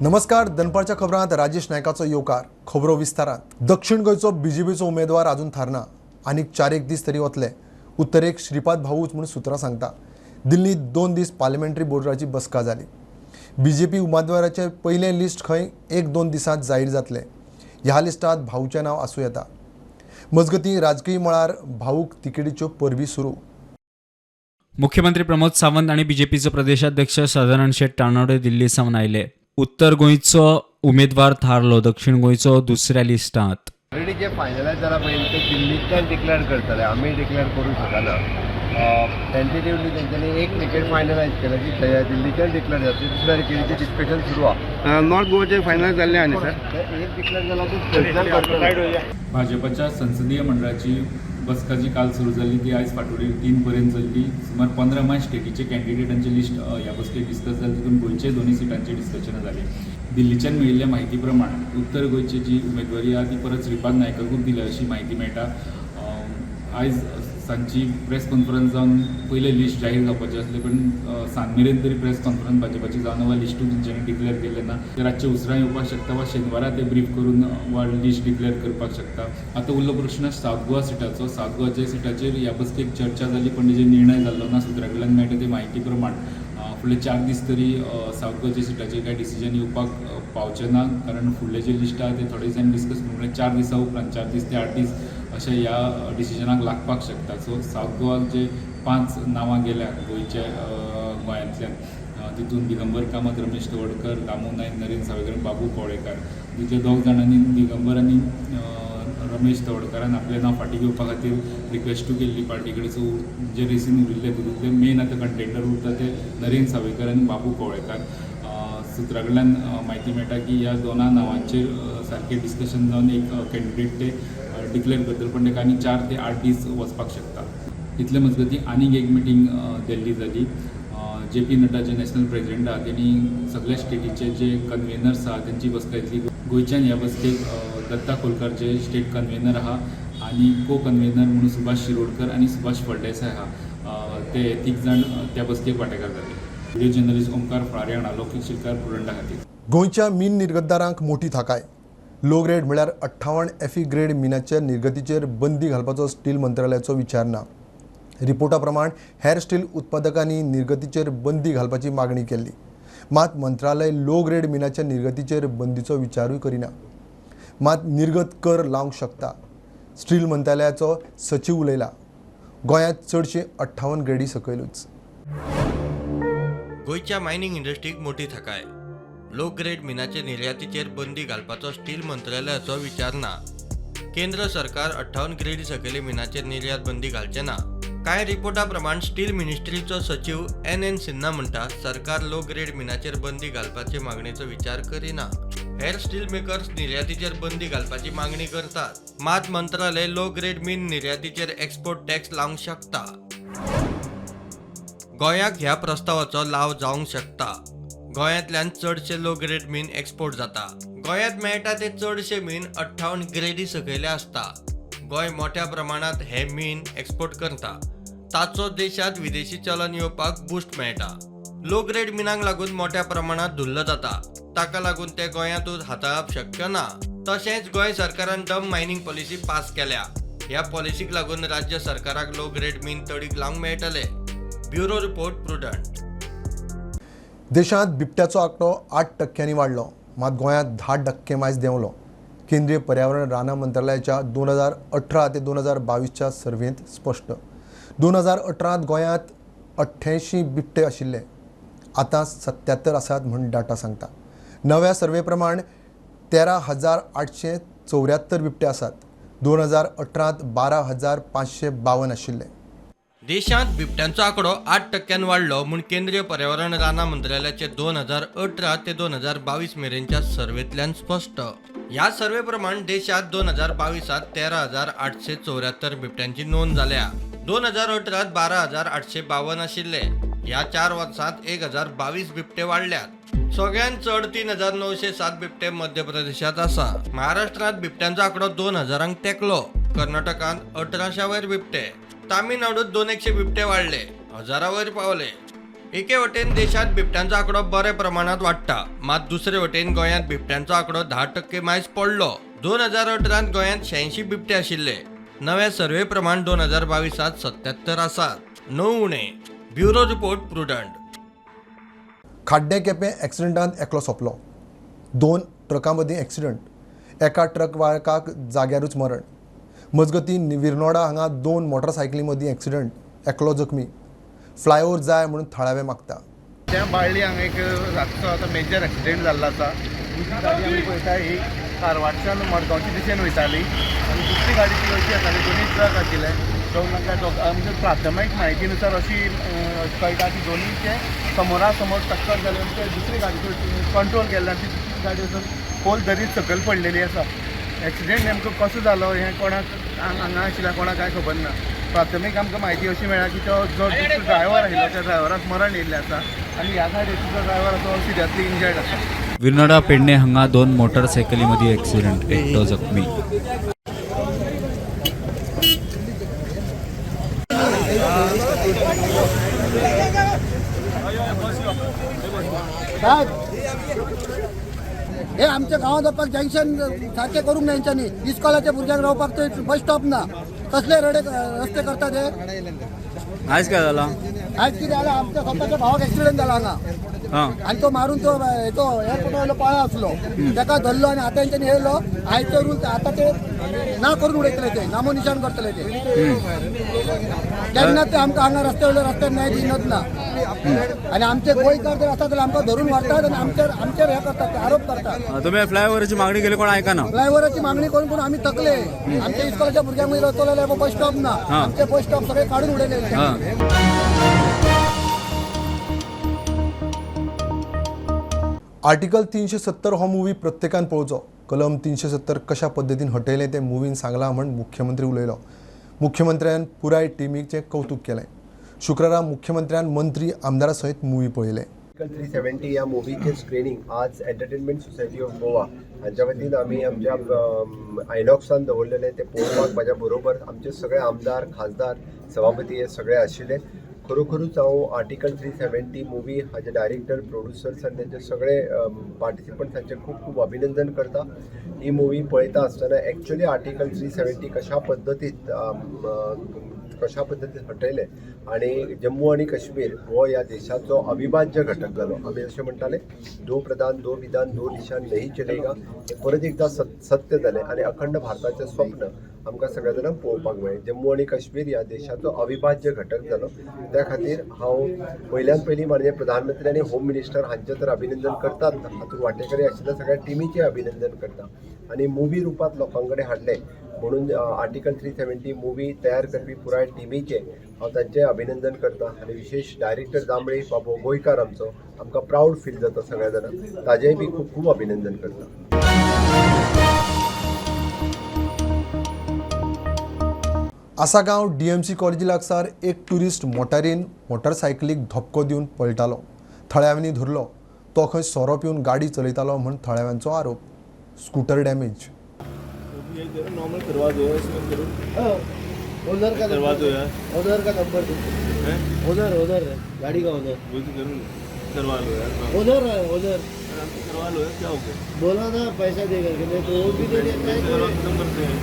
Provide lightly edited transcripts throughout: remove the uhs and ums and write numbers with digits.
नमस्कार, दनपारच्या खबरांत राजेश नायकाचो येवकार. खबरो विस्तारात. दक्षिण गोंयचो बीजेपीचो उमेदवार अजून थारना, आनीक चार एक दीस तरी वतले. उत्तरेक श्रीपाद भाऊच म्हूण सुत्रां सांगता. दिल्लीत 2 दीस पार्लमेंटरी बोर्डाची बसका जाली. बीजेपी उमेदवाराचें पयलें लिस्ट खंय 1-2 दिसांत जाहीर जातलें. ह्या लिस्टांत भाऊचें नांव आसूं येता. मजगतीं राजकीय मळार भाऊक तिकेटीच्यो परबी सुरू. मुख्यमंत्री प्रमोद सावंत आनी बीजेपीचो प्रदेशाध्यक्ष सदानंद शेट तानावडे दिल्ली सावन आयले. उत्तर गोंयचो उमेदवार थारलो, दक्षिण गोंयचो दुसऱ्या लिस्टांत. ऑलरेडी जे फायनलायज जाला पळय ते दिल्लींतल्यान डिक्लेअर करतले, आमी डिक्लेअर करूंक शकना. टेंटेटिवली तेंच्यांनी एक तिकेट फायनलायज केला की दिल्लीच्यान डिक्लेअर जातली, दुसऱ्या तिकेटीचें डिस्कशन सुरू आहा. नॉर्थ गोवाचे फायनल जाल्ले आहा न्ही सर? ते एक डिक्लेअर जाला ते थंयच्यान करतले. भाजपाच्या संसदीय मंडळाची बसका जी काल सुरू जाल्ली ती आयज फांतोडेर 3 पर्यंत चल्ली. सुमार 15 माय स्टेटीचे कॅन्डिडेटांचे लिस्ट ह्या बसकेक डिस्कस जालें. तितून गोंयचे दोनूय सिटांचे डिस्कशनां जालीं. दिल्लीच्यान मेळिल्ल्या म्हायती प्रमाण उत्तर गोंयची जी उमेदवारी आहा ती परत श्रीपाद नायकाकूच दिल्या अशी म्हायती मेळटा. आयज सांजची प्रेस कॉन्फरन्स जावन पयलें लिस्ट जाहीर जावपाचें आसलें, पण सांज मेरेन तरी प्रेस कॉन्फरन्स भाजपाची जावन वा लिस्टूय तेंच्यांनी डिक्लेअर केलें ना. ते रातचे उसरां येवपाक शकता वा शेनवारा ते ब्रीफ करून वा लिस्ट डिक्लेअर करपाक शकता. आतां उरलो प्रश्न सावथ गोवा सिटाचो. सावथ गोवाच्या सिटाचेर ह्या बसकेक चर्चा जाली, पण तेजेर निर्णय जाल्लो ना. सुत्रा कडल्यान मेळटा ते म्हायती प्रमाण फुडले 4 दीस तरी सावथ गोवाच्या सिटाचेर कांय डिसिजन येवपाक पावचें ना, कारण फुडले जे लिस्ट आहा ते थोडे दिसांनी डिस्कस करून, म्हळ्यार 4 दिसां उपरांत, 4 दीस ते 8 दीस अशें ह्या डिसिजनाक लागपाक शकता. सो सावथ गोवाक जे 5 नांवां गेल्या गोंयच्या, गोंयांतल्यान, तितून दिगंबर कामत, रमेश तवडकर, दामू नायक, नरेंद्र सावयकर, बाबू कवळेकार. तितले 2 जाणांनी, दिगंबर आनी रमेश तवडकारान आपलें नांव फाटीं घेवपा खातीर रिक्वेस्टूय केल्ली पार्टी कडेन. सो जे रेसीन उरिल्ले तितूंतले मेन आतां कंटेंडर उरता ते नरेंद्र सावयकर आनी बाबू कवळेकार. सुत्रा कडल्यान म्हायती मेळटा की ह्या दोना नांवांचेर सारकें डिस्कशन जावन एक कॅन्डिडेट ते डिक्लेअर करतले, पण ताका आनी 4 ते 8 दीस वचपाक शकता. इतले मजगतीं आनीक एक मिटींग दिल्ली जाली. जे पी नड्डा जे नॅशनल प्रेजिडेंट आहा तेणी सगळ्या स्टेटीचे जे कन्वेनर्स आहा तेंची बसका घेतली. गोंयच्यान ह्या बसकेक दत्ता खोलकार जे स्टेट कन्वेनर आहा आनी को कन्वेनर म्हणून सुभाष शिरोडकर आनी सुभाष फळदेसाय आहा, ते तीग जाण त्या बसकेक वांटेकार जाले. व्हिडिओ जर्नलिस्ट ओमकार फळारी हांगा लौकीक शिलकार, प्रुडंटा खातीर. गोंयच्या मीन निर्गतदारांक मोठी थाकाय. लो ग्रेड म्हळ्यार 58 एफई ग्रेड मिनाचे निर्गतीचेर बंदी घालपाचो स्टील मंत्रालयाचो विचार ना. रिपोर्टा प्रमाण हेर स्टील उत्पादकांनी निर्गतीचेर बंदी घालपाची मागणी केल्ली, मात मंत्रालय लो ग्रेड मिनाच्या निर्गतीचेर बंदीचो विचारूय करिना. मात निर्गत कर लावंक शकता, स्टील मंत्रालयाचो सचीव उलयला. गोंयांत चडशे 58 ग्रेडी सकयलूच. गोंयच्या मायनिंग इंडस्ट्रीक मोठी थाकाय. लो ग्रेड मिनाचे निर्यातीचेर बंदी घालपाचो स्टील मंत्रालयाचो विचार ना. केंद्र सरकार 58 ग्रेडी सकयले मिनाचेर निर्यात बंदी घालचे ना. कांय रिपोर्टा प्रमाण स्टील मिनिस्ट्रीचो सचीव एन एन सिन्हा म्हणटा, सरकार लो ग्रेड मिनाचेर बंदी घालपाचे मागणेचो विचार करिना. हेर स्टील मेकर्स निर्यातीचेर बंदी घालपाची मागणी करतात, मात मंत्रालय लो ग्रेड मीन निर्यातीचेर एक्सपोर्ट टॅक्स लावंक शकता. गोंयाक ह्या प्रस्तावाचो लाव जावंक शकता. गोंयांतल्यान चडशे लो ग्रेड मीन एक्सपोर्ट जाता. गोंयांत मेळटा ते चडशे मीन 58 ग्रेडी सकयले आसता. गोंय मोठ्या प्रमाणात हे मीन एक्सपोर्ट करता. ताचो देशांत विदेशी चलन येवपाक बूस्ट मेळटा. लो ग्रेड मिनाक लागून मोठ्या प्रमाणात धुल्ल जाता. ताका लागून ते गोंयांतूच हाताळप शक्य ना. तशेंच गोंय सरकारान डंप मायनिंग पॉलिसी पास केल्या. ह्या पॉलिसीक लागून राज्य सरकाराक लो ग्रेड मीन तडीक लावंक मेळटले. Bureau report, Prudent. देशांत बिबट्याचो आंकडो 8% वाडलो, मात गोंयांत 10% मायज देंवलो. केंद्रीय पर्यावरण रानां मंत्रालयाच्या 2018 ते 2022च्या सर्वेंत स्पश्ट. 2018त गोंयांत 88 बिबटे आशिल्ले, आतां 77 आसात म्हूण डाटा सांगता. नव्या सर्वे प्रमाण 13,874 बिबटे आसात. 2018त 12,552 आशिल्ले. देशांत बिबट्यांचो आंकडो 8% वाडलो म्हूण केंद्रीय पर्यावरण रानां मंत्रालयाचे 2018 ते 2022 मेरेनच्या सर्वेंतल्यान स्पश्ट. ह्या सर्वे प्रमाण देशांत 2022त 13,874 बिबट्यांची नोंद जाल्या. 2018त 12,852 आशिल्ले. ह्या 4 वर्सांत 1022 बिबटे वाडल्यात. सगळ्यांत चड 3907 बिबटे मध्य प्रदेशांत आसा. महाराष्ट्रांत बिबट्यांचो आंकडो 2000 तेंकलो. कर्नाटकांत 1800 वयर बिबटे, तामिळनाडूत 200 बिबटे वाडले, 1000 वयर पावले. एके वटेन देशांत बिबट्यांचो आंकडो बऱ्या प्रमाणात वाडटा, मात दुसरे वटेन गोंयांत बिबट्यांचो आंकडो 10% मायज पडलो. 2018 गोंयांत 86 बिबटे आशिल्ले. नव्या सर्वे प्रमाण 2022 77 आसात, 9 उणे. Bureau report, Prudent. खाड्डें केपें एक्सिडंटांत एकलो सोंपलो. 2 ट्रकां मदीं एक्सिडंट, एका ट्रक वाहकाक जाग्यारूच मरण. मजगतीं विर्नोडा हांगा 2 मोटरसायकली मदीं एक्सिडंट, एकलो जखमी. फ्लायओवर जाय म्हणून थळावे मागता. त्या बाळ्ळी हांगा एक रातचो आतां मेजर एक्सिडेंट जाल्लो आसा. दुसरी गाडी आमी पळयता ही कारवारच्यान मडगांवचे दिशेन वयताली आनी दुसरी गाडी ती अशी येताली. दोनूय ट्रक आशिल्ले. दोन आमच्या प्राथमीक म्हायती नुसार अशी कळटा की दोनूयचे समोरा समोर टक्कर जाली आनी ते दुसरी गाडीचेर कंट्रोल केल्ले आनी ती दुसरी गाडी वचून खोल दरीत सकयल पडलेली आसा. एक्सिडेंट नेमको कसो जालो हें कोणाक हांगा आशिल्ल्या कोणाक कांय खबर ना. प्राथमीक आमकां म्हायती अशी मेळ्ळा की तो जो दुसरो ड्रायव्हर आशिल्लो त्या ड्रायव्हराक मरण येयल्लें आसा आनी ह्या गाडयेचो जो ड्रायव्हर आसा तो सिरियसली इंजर्ड आसा. विर्नोडा पेडणे हांगा 2 मोटरसायकली मदीं एक्सिडंट, एकटो जखमी. हे आमच्या गांवांत वचपाक जंक्शन सारकें करूंक ना हेंच्यांनी. इस्कॉलाच्या भुरग्यांक रावपाक ते बस स्टॉप ना. कसले रडे रस्ते करतात हे. आयज काय जाला? आयज कितें जालां, आमच्या स्वताच्या भावाक एक्सिडंट जाला हांगा आनी तो मारून तो तो एअरपोर्टा वयलो पळा आसलो, ताका धरलो आनी आतां हेंच्यांनी येयलो. आयचो रूल आतां ते ना करून उडयतले, ते नामो निशाण करतले ते. केन्ना ते आमकां हांगा रस्त्या वयल्या रस्त्यार न्याय दिनत ना. आनी आमचे गोंयकार जर आसा जाल्यार आमकां धरून व्हरतात आनी आमचेर आमचेर हे करतात, ते आरोप करतात. तुम्ही फ्लायओवराची मागणी केली, कोण ऐका ना. ड्रायव्हराची मागणी करून करून आम्ही थकले. आमच्या इस्कॉलाच्या भुरग्यांक वयलो वतलो बस स्टॉप ना, आमचे बस स्टॉप सगळे काडून उडयले. आर्टिकल 370 हो मुवी प्रत्येकान पळोवचो. कलम 370 कशा पद्दतीन हटयलें तें मुवीन सांगलां म्हण मुख्यमंत्री उलयलो. मुख्यमंत्र्यान पुराय टिमीचें कौतूक केलें. शुक्रारा मुख्यमंत्र्यान मंत्री आमदारा सयत मुवी पळयलें. आर्टिकल 370 ह्या मुवीचें स्क्रिनींग आज एंटरटेनमेंट सोसायटी ऑफ गोवा हांच्या वतीन आमी आमच्या आयनॉक्सान दवरलेलें. तें पळोवपाक म्हाज्या बरोबर आमचे सगळे आमदार, खासदार, सभापती हे सगळे आशिल्ले. खरोखरूच हांव आर्टिकल 370 मुवी हाजे डायरेक्टर, प्रोड्युसर्स आनी तेंचे सगळे पार्टिसिपंट्स हांचे खूब खूब अभिनंदन करता. ही मुवी पळयता आसतना एक्चुअली आर्टिकल 370 कशा पद्दतीन हटयलें आनी जम्मू आनी काश्मीर हो ह्या देशाचो अविभाज्य घटक जालो. आमी अशें म्हणटाले, दो प्रधान, दो विधान, दो निशान नहीं चलेगा, हें परत एकदां सत्य जालें आनी अखंड भारताचें स्वप्न आमकां सगळ्या जाणांक पळोवपाक मेळ्ळें. जम्मू आनी काश्मीर ह्या देशाचो अविभाज्य घटक जालो. त्या खातीर हांव पयल्यान पयलीं माननीय प्रधानमंत्री आनी होम मिनिस्टर हांचें तर अभिनंदन करतात, हातूंत वांटेकरी आशिल्ल्या सगळ्या टिमीचें अभिनंदन करता आनी मुवी रुपांत लोकां कडेन हाडलें म्हणून आर्टिकल 370 मुवी तयार करपी पुराय टिमीचें हांव तांचें अभिनंदन करता आनी विशेश डायरेक्टर जांबळे बाबू गोंयकार आमचो, आमकां प्रावड फील जाता सगळ्या जाणांक, ताजेंय बी खूब खूब अभिनंदन करता. आसागांव डीएमसी कॉलेजी लागसार एक ट्युरिस्ट मोटारीन मोटरसायकलीक धपको दिवन पळटालो. थळाव्यांनी धरलो. तो खंय सोरो पिवन गाडी चलयतालो म्हूण थळाव्यांचो आरोप. Scooter damage. नॉर्मल करवा दो, इसमें करो. ओनर का करवा दो यार. ओनर का नंबर दो. ओनर, ओनर है गाड़ी का ओनर. वो तो करूँ, करवा लो यार. ओनर है, ओनर. आराम से करवा लो यार, क्या हो गया? बोला ना पैसा दे करके, नहीं तो वो भी दे देता है. करवा खत्म करते हैं.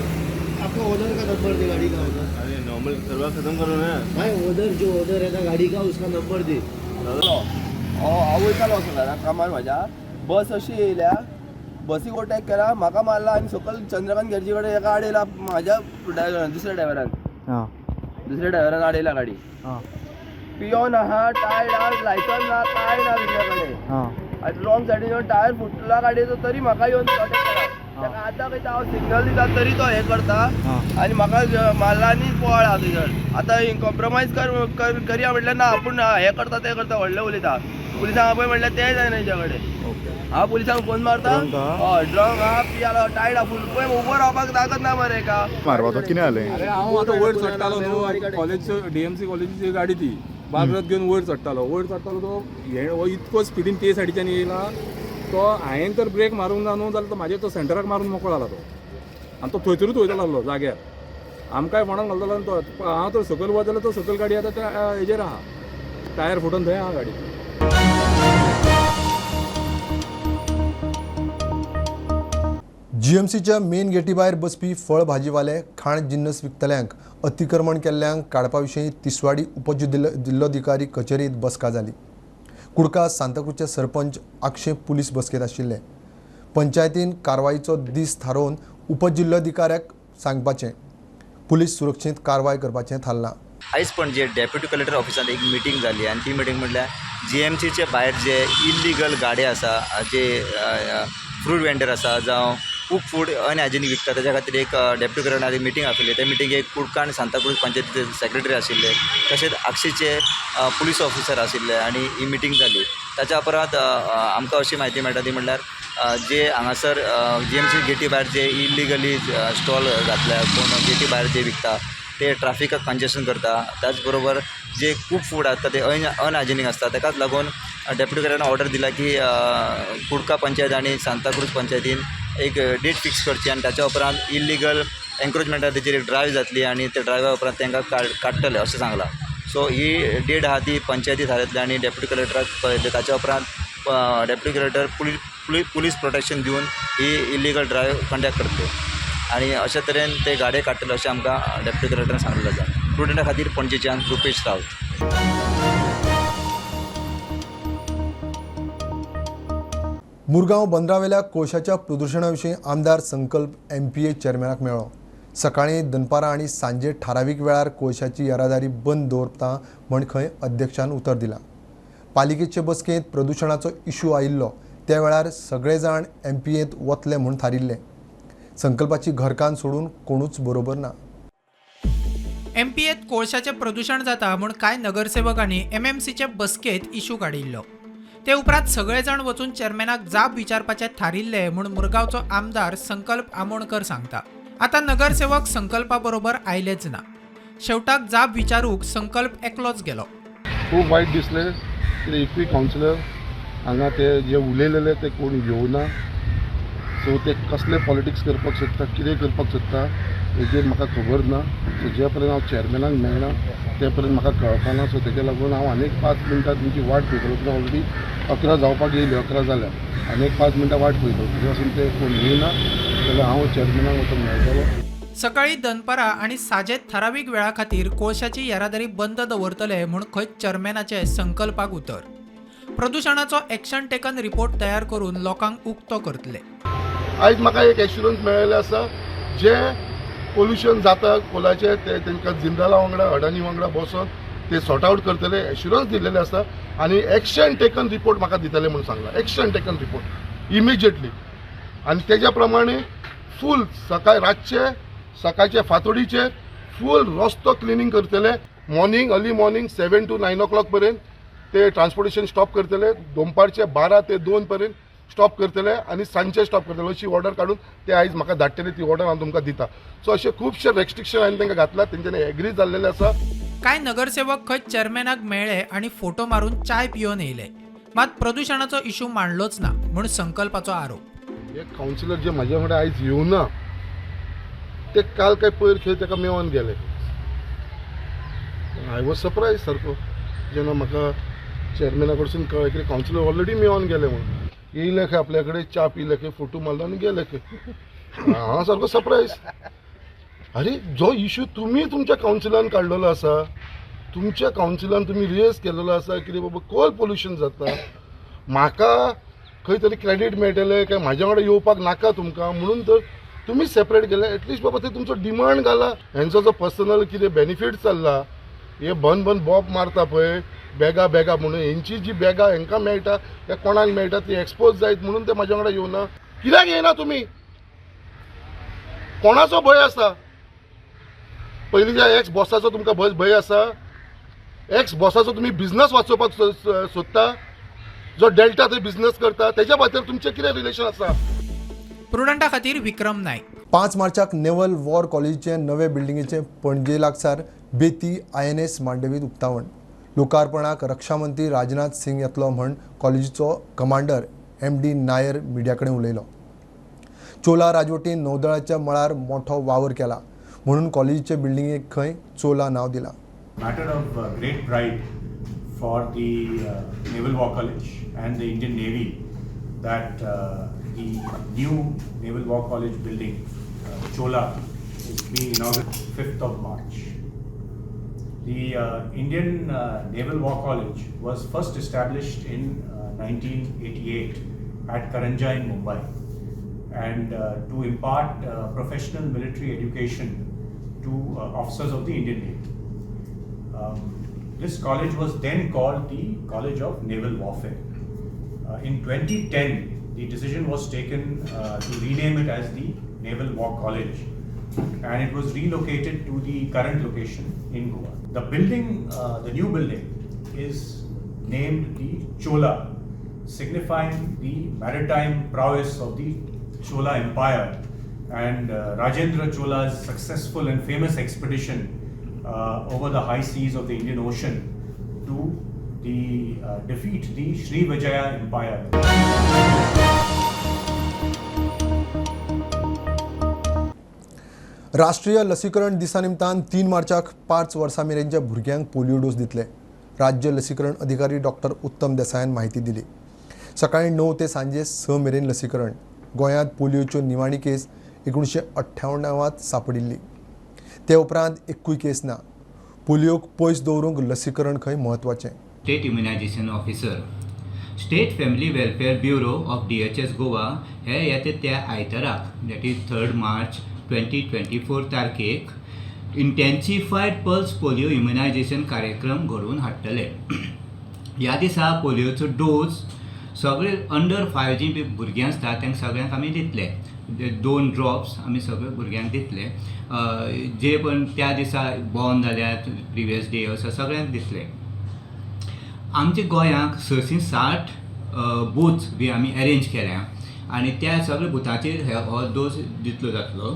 आपका ओनर का नंबर दे, गाड़ी का ओनर. अरे नॉर्मल करवा खत्म करो ना. भाई, ओनर, जो ओनर है ना गाड़ी का, उसका नंबर दे. हांव वयतालो असो कामार म्हाज्या, बस अशी येयल्या, बसीक ओवरटेक केला, म्हाका मारला आनी सकयल चंद्रकांत गर्जी कडेन हेका आडयला म्हाज्या ड्रायव्हरान, दुसऱ्या ड्रायव्हरान, दुसऱ्या ड्रायव्हरान आडयला गाडी. पियोन आहा, टायर्ड आहा, लायसन्स ना, कांय ना तेच्या कडेन. आनी रॉंग सायडीन येवन टायर फुटला गाडयेचो, तरी म्हाका येवन ओवरटेक केला. ताका आतां खंय हांव सिग्नल दिता तरी तो हें करता आनी म्हाका मारला आनी पळ्ळा थंयसर. आतां कॉम्प्रोमायज कर करया म्हटल्यार ना, आपूण हें करता तें करता, व्हडलें उलयता. पुलिसांक आपय म्हटल्यार तें जायना तेच्या कडेन. हांव पुलिसांक फोन मारता. हय, ड्रंक आहा, पियाला, टायर्ड आहा फूल, पळय उबो रावपाक ताकद ना मरे हेका. मारपाचो कितें जालें? अरे हांव आतां वयर चडटालो न्हू, कॉलेज, डीएमसी कॉलेजीची गाडी ती बाजरात घेवन वयर चडटालो, वयर चडटालो तो हे हो इतको स्पिडीन ते सायडीच्यान येयला तो. हांवें तर ब्रेक मारूंक ना न्हू जाल्यार तो म्हाजेर तो सेंटराक मारून मोकळो जाला तो. आनी तो थंयसरूच वयता लागलो जाग्यार, आमकांय फोणाक घालतालो. आनी तो हांव तर सकयल वत जाल्यार तो सकयल गाडी आतां त्या हेजेर आहा. टायर फुटून थंय आहा गाडी. जीएमसीच्या मेन गेटी भायर बसपी फळ भाजीवाले खाण जिन्नस विकतल्यांक अतिक्रमण केल्ल्यांक काडपा विशीं तिसवाडी उपजिल्लोधिकारी कचेरीत बसका जाली. कुडका सांताक्रूजचे सरपंच आक्षे पुलीस बसकेत आशिल्ले. पंचायतीन कारवायेचो दीस थारोवन उपजिल्लोधिकाऱ्याक सांगपाचें, पुलीस सुरक्षेंत कारवाय करपाचें थारलां. आयज पणजे डेप्युटी कलेक्टर ऑफिसांत एक मिटींग जाली आनी ती मिटींग म्हटल्यार जीएमसीचे भायर जे इल्लिगल गाडे आसा, जे फ्रूट वेंडर आसा जावं खूब फूड अनहायजेनीक विकता, ताच्या खातीर एक डेप्युटी कलेक्टरान एक मिटींग आपयली. त्या मिटिंगेक कुडका आनी सांताक्रूज पंचायतीचे सेक्रेटरी आशिल्ले, तशेंच आक्षीचे पुलीस ऑफिसर आशिल्ले आनी ही मिटींग जाली. ताच्या उपरांत आमकां अशी म्हायती मेळटा ती म्हटल्यार जे हांगासर जीएमसी गेटी भायर जे इल्लिगली स्टॉल घातल्या, कोण गेटी भायर जे विकता ते ट्राफिकाक कंजेशन करता. त्याच बरोबर जे खूब फूड आसता ते अनहायजेनीक आसता. ताकाच लागून डेप्युटी कलेक्टरान ऑर्डर दिला की कुडका पंचायत आनी सांताक्रूज पंचायतीन एक डेट फिक्स करची आनी ताच्या उपरांत इल्लिगल एन्क्रोचमेंटा तेचेर एक ड्रायव जातली आनी त्या ड्रायव्हा उपरांत तांकां काडटले अशें सांगलां. सो ही डेट आहा ती पंचायती थारायतली आनी डेप्युटी कलेक्टराक कळयतले. ताच्या उपरांत डेप्युटी कलेक्टर पुलीस प्रोटेक्शन दिवन ही इल्लिगल ड्रायव कंडक्ट करतले आनी अशे तरेन ते गाडये काडटले अशें आमकां डेप्युटी कलेक्टरान सांगलेलें आसा. प्रुडंटा खातीर पणजेच्यान रुपेश रावत. मुरगांव बंदरावेल्या कोळशाच्या प्रदुशणा विशीं आमदार संकल्प एमपीए चेअरमॅनाक मेळ्ळो. सकाळीं, दनपारां आनी सांजे थारावीक वेळार कोळशाची येरादारी बंद दवरता म्हण खंय अध्यक्षान उतर दिलां. पालिकेचे बसकेंत प्रदुशणाचो इशू आयिल्लो त्या वेळार सगळे जाण एमपीएंत वतले म्हूण थारिल्लें. संकल्पाची घरकान्न सोडून कोणूच बरोबर ना. एमपीएत कोळशाचें प्रदुशण जाता म्हूण कांय नगरसेवकांनी एमएमसीचे बसकेंत इशू काडिल्लो. ते उपरांत सगळे जाण वचून चेअरमॅनाक जाप विचारपाचें थारिल्लें म्हूण मुरगांवचो आमदार संकल्प आमोणकर सांगता. आतां नगरसेवक संकल्पा बरोबर आयलेच ना. शेवटाक जाप विचारूंक संकल्प एकलोच गेलो. खूब वायट दिसलें कित्याक एकूय कावन्सिलर हांगा ते जे उलयलेले ते कोण येवना. सो ते कसले पॉलिटिक्स करपाक सोदता, कितें करपाक सोदता हेजेर म्हाका खबर ना. सो जे पर्यंत हांव चेअरमॅनाक मेळना ते पर्यंत म्हाका कळपाना. सो तेका लागून हांव आनीक 5 मिनटां तुमची वाट पळयतलो. कित्याक ऑलरेडी 11 जावपाक येयली, 11 जाल्या, आनीक 5 मिनटां वाट पळयतलो. थंय वचून ते कोण येयना जाल्यार हांव चेअरमॅनाक वचून मेळटलो. सकाळी दनपारां आनी सांजे थारावीक वेळा खातीर कोळशाची येरादारी बंद दवरतले म्हूण खंय चेअरमॅनाचे संकल्पाक उतर. प्रदुशणाचो एक्शन टेकन रिपोर्ट तयार करून लोकांक उक्तो करतले. आयज म्हाका एक एश्युरन्स मेळिल्लें आसा, जे पोल्युशन जाता कोलाचें ते तांकां जिंदाला वांगडा अडानी वांगडा बसोन ते सॉर्ट आवट करतले एश्युरन्स दिल्लेले आसा आनी एक्शन टेकन रिपोर्ट म्हाका दितले म्हणून सांगला. एक्शन टेकन रिपोर्ट इमिजिएटली आनी तेज्या प्रमाणे फूल सकाळ रातचे सकाळचे फांतोडीचे फूल रस्तो क्लिनींग करतले. Morning early morning 7 to 9 o'clock पर्यंत ते ट्रान्सपोर्टेशन स्टॉप करतले. दनपारचे 12 ते 2 पर्यंत स्टॉप करतले आनी सांजचे स्टॉप करतले अशी ऑर्डर काडून ते आयज म्हाका धाडटले. ती ऑर्डर हांव तुमकां दिता. सो अशे खुबशे रेस्ट्रिक्शन हांवें तांकां घातला, तेंच्यांनी एग्री जाल्लेले आसा. कांय नगरसेवक खंय चेअरमॅनाक मेळ्ळे आनी फोटो मारून चाय पियोन येयले, मात प्रदुशणाचो इशू मांडलोच ना म्हूण संकल्पाचो आरोप. हे कावन्सिलर जे म्हाज्या वांगडा आयज येवना ते काल काय पयर खंय ताका मेळोन गेले. I was surprise सारको जेन्ना म्हाका चेअरमॅना कडसून कळ्ळें की कावन्सिलर ऑलरेडी मेळोन गेले म्हणून. येयले खंय आपल्या कडेन च्या पिले खंय, फोटो मारलो आनी गेले खंय. हांव सारको सरप्रायज. अरे जो इशू तुमी तुमच्या कावन्सिलान काडलेलो आसा, तुमच्या कावन्सिलान तुमी रेज केलेलो आसा कितें बाबा कोल पोल्युशन जाता, म्हाका खंय तरी क्रेडीट मेळटलें काय म्हाज्या वांगडा येवपाक नाका तुमकां म्हणून तर तुमी सेपरेट गेले. एटलिस्ट बाबा ते तुमचो डिमांड घाला. हेंचो जो पर्सनल कितें बेनिफीट चल्ला, हे बन बन बॉब मारता पळय बॅगा बॅगा म्हणून, हेंची जी बॅगां हेंकां मेळटा त्या कोणाक मेळटा ती एक्सपोज जायत म्हणून ते म्हाज्या वांगडा येवना. कित्याक येयना तुमी? कोणाचो भंय आसा? पयलींच्या एक्स बॉसाचो तुमकां भंय आसा? एक्स बॉसाचो तुमी बिजनस वाचोवपाक सोदता? जो डेल्टा थंय बिजनस करता तेज्या खातीर तुमचें कितें रिलेशन आसा? प्रुडंटा खातीर विक्रम नायक. 5 मार्चाक नेव्हल वॉर कॉलेजीचे नवे बिल्डिंगेचें पणजे लागसार बेती INS मांडवीत उक्तावण. लोकार्पणाक रक्षामंत्री राजनाथ सिंग येतलो म्हण कॉलेजीचो कमांडर MD Nair मिडिया कडेन उलयलो. चोला राजवटीन नौदळाच्या मळार मोठो वावर केला म्हणून कॉलेजीचे बिल्डिंगेक खंय चोला नांव दिलां. Matter of great pride for the Naval War College and the Indian Navy that the new Naval War College building, Chola, is being inaugurated 5th of March. The Indian Naval War College was first established in 1988 at Karanja in Mumbai, and to impart professional military education to officers of the Indian Navy. This college was then called the College of Naval Warfare. In 2010, the decision was taken to rename it as the Naval War College, and it was relocated to the current location in Goa. The building, the new building, is named the Chola, signifying the maritime prowess of the Chola Empire and Rajendra Chola's successful and famous expedition over the high seas of the Indian Ocean to the defeat the Sri Vijaya Empire. राष्ट्रीय लसीकरण दिसा निमतान 3 मार्चाक 5 वर्सां मेरेनच्या भुरग्यांक polio dose दितले. राज्य लसीकरण अधिकारी डॉक्टर उत्तम देसायान माहिती दिली. सकाळी 9 ते सांजे 6 मेरेन लसीकरण. गोंयांत पोलियोच्यो निमाणी केस 1998 सांपडिल्ली. ते उपरांत एकूय केस ना. पोलियोक पयस दवरूंक लसीकरण खंय म्हत्वाचें. State immunisation officer, state family welfare bureau of DHS Goa हे येता त्या आयताराक, that is 3 March 2024 तारखेक इंटेन्सिफायड पल्स पोलियो इम्युनायझेशन कार्यक्रम घडोवन हाडटले. ह्या दिसा पोलियोचो डोस सगळे अंडर 5 जी भुरगीं आसता तांकां सगळ्यांक आमी दितले. 2 ड्रॉप्स आमी सगळे भुरग्यांक दितले, जे पण त्या दिसा बॉर्न जाल्यात प्रिवियस डे असो सगळ्यांक दितले. आमच्या गोंयांक 660 बूथ्स बी आमी अरेंज केल्या आनी त्या सगळ्या बुथाचेर हो डोस दितलो जातलो.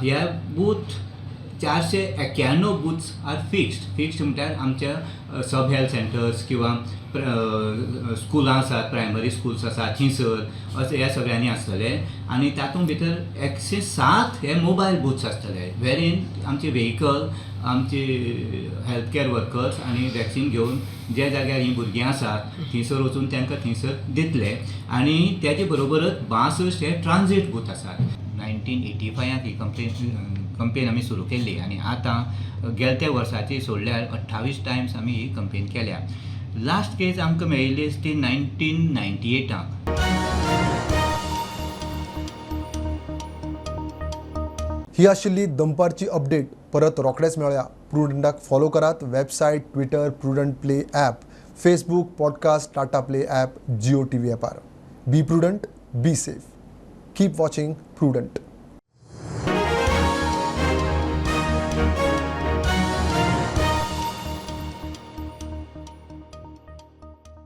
ह्या booth 491 booths are fixed. Fixed म्हटल्यार आमच्या सब हेल्थ सेंटर्स किंवा स्कुलां आसात, प्रायमरी स्कुल्स आसात थंयसर अशें ह्या सगळ्यांनी आसतले आनी तातूंत भितर 107 हे मोबायल बूथ्स आसतले, वेरीन आमचे व्हेकल, आमचे हेल्थ केअर वर्कर्स आनी वॅक्सिन घेवन ज्या जाग्यार हीं भुरगीं आसात थंयसर वचून तांकां थंयसर दितले. आनी तेजे बरोबरच 62 हे ट्रान्जीट बूथ आसात. 1985 ही कंपेन आमी सुरू केल्ली आनी आतां गेल्या वर्साची सोडल्यार 28 टायम्स आमी ही कंपेन केल्या. लास्ट केस आमकां मेळिल्ली ती 1998. ही आशिल्ली दनपारची अपडेट. परत रोखडेच मेळया. प्रुडंटाक फॉलो करात. Website, Twitter, Prudent Play app, Facebook, podcast, Tata Play app, Jio TV ॲपार. Be prudent, be safe, keep watching Prudent.